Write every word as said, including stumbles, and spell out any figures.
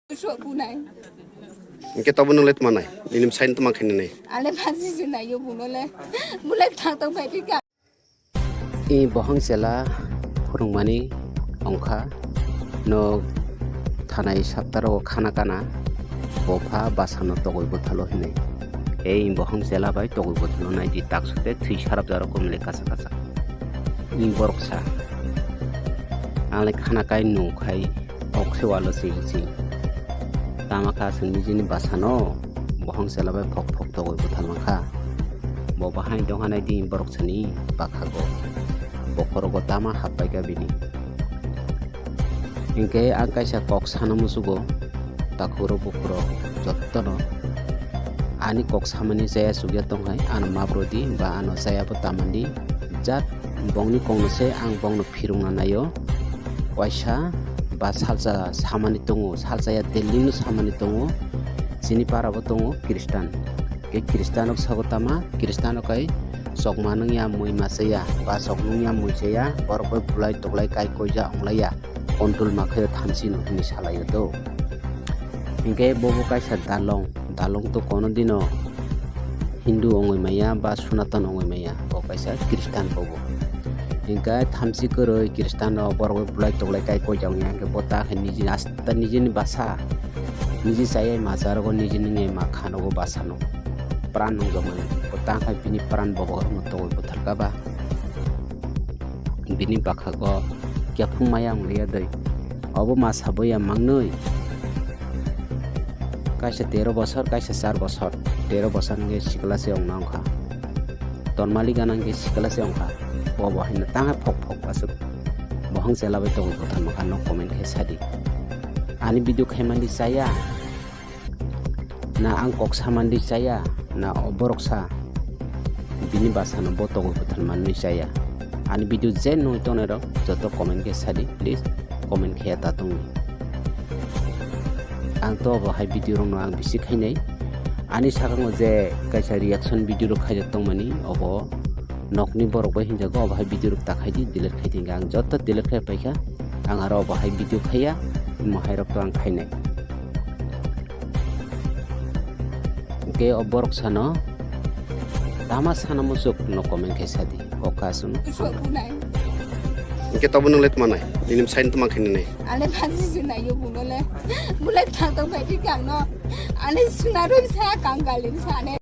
Sok bunai. Hingke tobo nung le tma nai? Nini bwsai no tma khe nini? Ale phansi se nai yo buno le. Bule thang tong phai phika. I bohong chela phurungmani ongkha no thanai saptaro khana kana bopha basa no togoi bwthalo hinwi. Ei bohong chela bai togoi bwthalo nai di tak sute thwi sarap jaro komle kasa kasa. I borok sa. Ang le khana kai nung khai. Kok se walo se se. Tama kha chwng nijini bwsano bohong chela bai phok phok togoi bwthal mankha. Bo bahai dongha nai di borok sani bwkhago. Bokhorogo tama happai kha bini. Hinkhe ang kaisa kok sana musugo takhuro bukhuro jottono ani kok samani chaya chukya tonghai ano mabrodi ba ano chaya bo tamandi jat bongni kongno se ang bongno phirungna naio. Waisa ba salsa samani tongo, salsa ya Delhi no samani tongo, chini para bo tongo Kristan. Ke Kristan rok sago tama, Kristan rok kai chokma nungya mui machaya, ba chok nungya mui chaya, borok bai bulai toklai kai koija onglaiya, control ma khayo thamchi no hinwi salaio do. Hinkhe bobo kaisa dalong, dalong to kono dino Hindu ongoi maya ba Sunatan ongoi maya, bo kaisa Kristan bobo. Hinkhe thamchi kwrwi Kristan rok borok bulai toklai kai koi jang ya, hinkhe bo ta khe nijini asta nijini basa, niji chayai macha rogo niji nungyai ma khanogo basa no pran nungjak mani, bo ta khe bini pran bobo rok no togoi bwthar kha ba. Bini bwkhago kephung maya wng liya dei. Obo ma saboya mangnwi. Kaisa tero bosor, kaisa char bosor. Tero bosor hwnkhe sikla se wngna wngkha. Tonmali gana hwnkhe sikla se wngkha. Bo bo haino tangha phok phok aswk. Bohong chela bai tongwi bwthar mankha no comment khe sadi. Ani video khaimani chaya. Na ang kok samani chaya, na o borok sa bini bwsano bo togwi bwthal manwi chaya. Ani video je nugwi tongnai rok joto comment khe sadi, please comment khe ta tongni. Ang to obo hai video rok no ang bisi khainai. Ani sakango je kaisa reaction video rok khaijak tongmani obo nokni borok bai hinjago, obo hai video rok ta khaidi, delete khaidi hingkha ang joto delete khai paikha. Ang aro obo hai video khaiya, imo hai rok to ang khainai. Hingke o borok sano tama sana muchuk no comment khe sadi. Kok aswng. Sok bunai. Hingke tobo nung le tma nai? Nini bwsai no tma khe nini? Ale phansi se nai yo buno le. Bule thang tong phai phika ang no. Ale suna rwi sa kang galim sa ne.